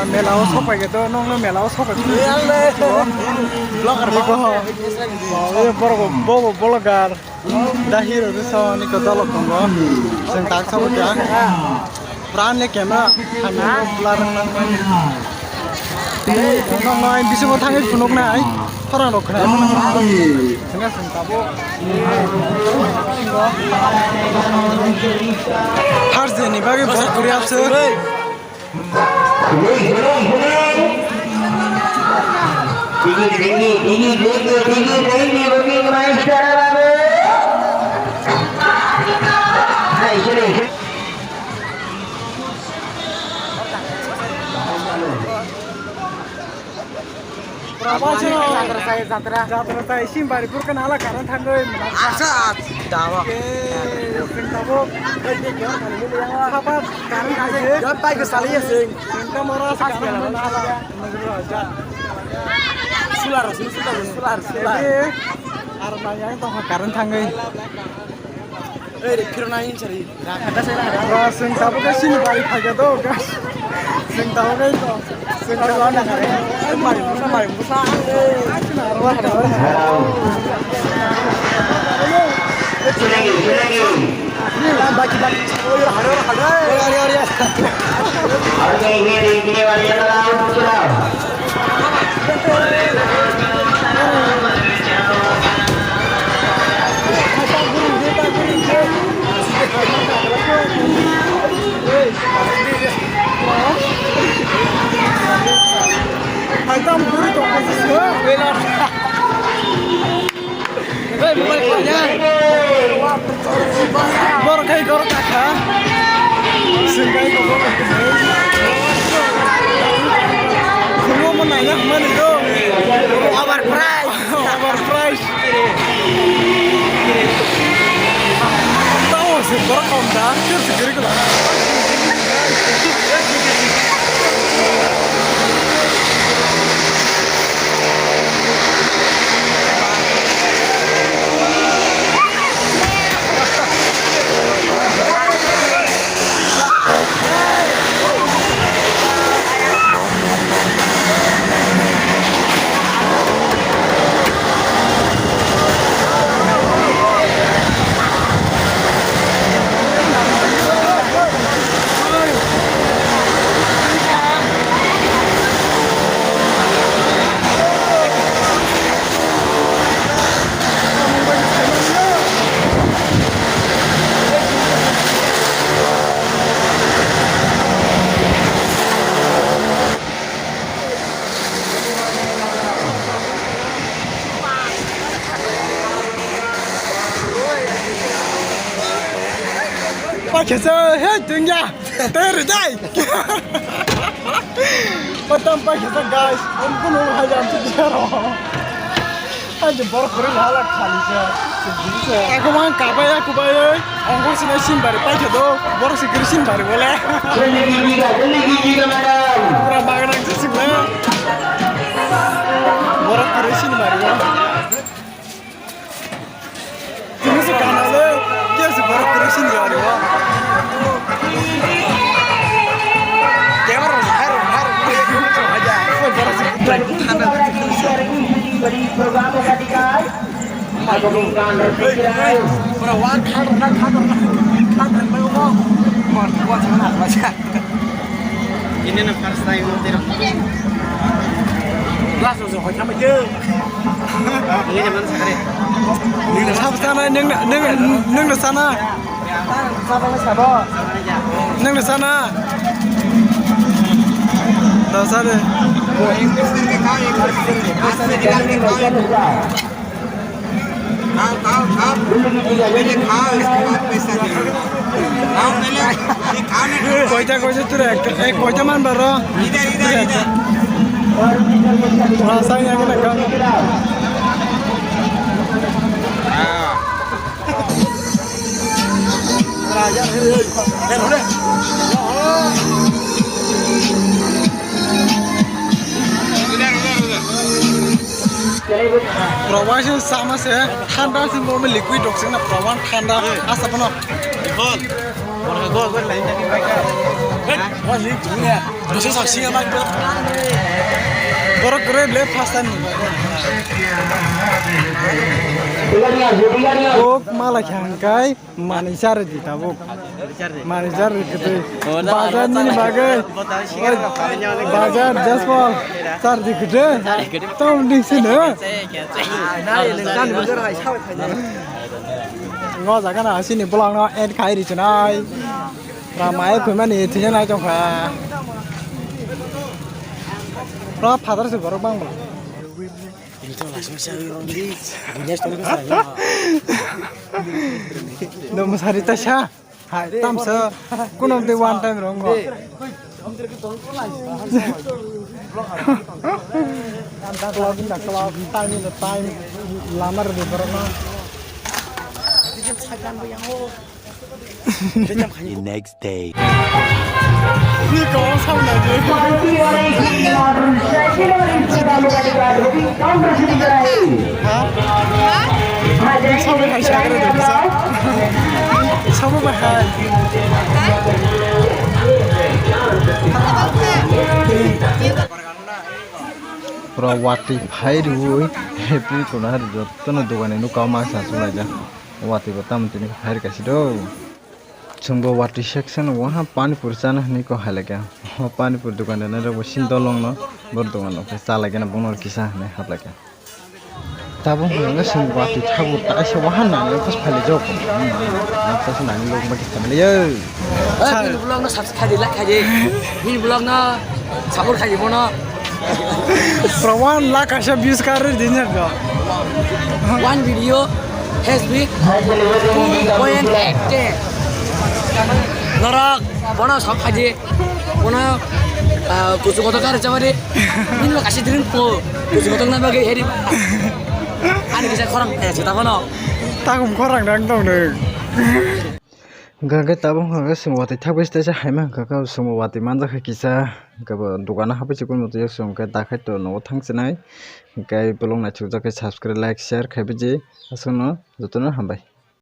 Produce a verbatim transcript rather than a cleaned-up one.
Mela o sok pai khe to, nongno mela o sok pai khe. Vlogger. Iko. Borok bo, bo vlogger. Da hero de so ni ko dolo kongo. Seng tak sok ja. Brand ni camera. Kami ko blur nang nang. Nong nong bisingo thangwi phunuk nai. Khorang rok khna. Seng seng tabo. Thar je ni bagwi borok kuri apse. Jatra saya, jatra. Jatra saya, Simbari pur kan hala karan thangoi. Asa, dawa. Eh, sing tabuk. Sapat karan kaje. Jam pai ke sali ya sing. Sing ta mora sa karan hala. Sular, sular, sular, sular. Eh, ar mayang to karan thangoi. Ei, re, phirna hin sari. Bro, sing tabuk ke sini bari khaja do, guys. Sing tabuk ke to. Sing tabuk ke. Mari, mari, mari. Baki, baki. Oi, hare, hare. Oi, hare, hare. Borok hai borok kakha. Sengkai borok. Khulumani nai yak mani do. Over price. Over price. Tamo se borok kom da. Kir se giri kula. Paikha se, hey, tungya. Teri dai. Patam paikha se, guys. Ang kuno hai jam se dia ro. Ang je borok kore hala khali se. Aku mang kabai aku bai. Ang kor sini Simbari paikha do. Borok si kiri Simbari bole. Pura magnang se sing le. Borok kore Simbari bole. Tini se kana le, kya se borok kore sin jari wa. Camera, haru, haru, haru, haru, haru. Hey, hey, bro, wa khadar na, khadar na, khadar na, wa. Ini na first time mo tira. Glass o hoi thama je. Ini na man sakare. Ini na sab sana neng neng neng na sana. Neng na sana. Da sare. खाओ, खाओ, खाओ। पहले खाओ, इसके बाद पैसा दे। खाओ पहले, ये खाओ ना। Koita, koita tura ekta, eh, koita man baro? इधर, इधर, इधर। Wah, saya yang kena kan. इधर, इधर, इधर। Prowaisi sama se thanda sing bo liquid rok sing na prowan thanda asa bono. Borok kore ble first time. Kok mala khangkai. Manui charwi di tabuk. Manui charwi kwtwi. Bazar nini bagwi. Bazar Jaspal. Charwi kwtwi. Tom ding sini. Ngo jaga na sini bolong no add khai ri chinai. Ramai khumani thina nai tongkha. Ra father se borok bang bang. No musari ta sha. Hai, tamsa. Kuno de one time wrong go. Club in the club, time in the time. Lamar de borok no. The next day. Ni kok sam na je. Sabi hai shakre de bisa. Sabu bahai. Pura watwi phai riwi happy kuna hari jotto no dogani nukha ma sa sulai ja. Watwi bo tamo tini phai rikha si do. Chwngbo watwi section o waha pani puri chana hinwi kok hai laikha. O pani puri dokan rok bo sini dolong no, bor dokan rok khe cha laikha na, bono kisa hinwi hap laikha. Tabuk hwnka khe chwng watwi thabu taisa waha nani office phai jok. Taisa nani lok ma kisa mili yo. Bini vlog no subscribe khaidi, like khaidi. Bini vlog no support khaidi bono. Prawan la kaisa views kar din ya. One video has been two point eight K. Norok bono sok khaidi. Bono, ah, kuchu kotor kar jabari. Bini lo kaisa dream po. Kuchu kotor na bagwi heri. Ani kisa khorang kaya sita bono. Takum khorang dang tong dong. Hwnkha khe tabuk hwnkha khe chwng watwi thakbai se teisa haima hwnkha khe chwng watwi manjakha kisa, hwnkhe bo dogano hapui se kunu twi chwng khe dakhai to nogo thang chinai, hwnkhe bolong naithokjak khe subscribe, like, share khaibai di, aswkno jotono hambai.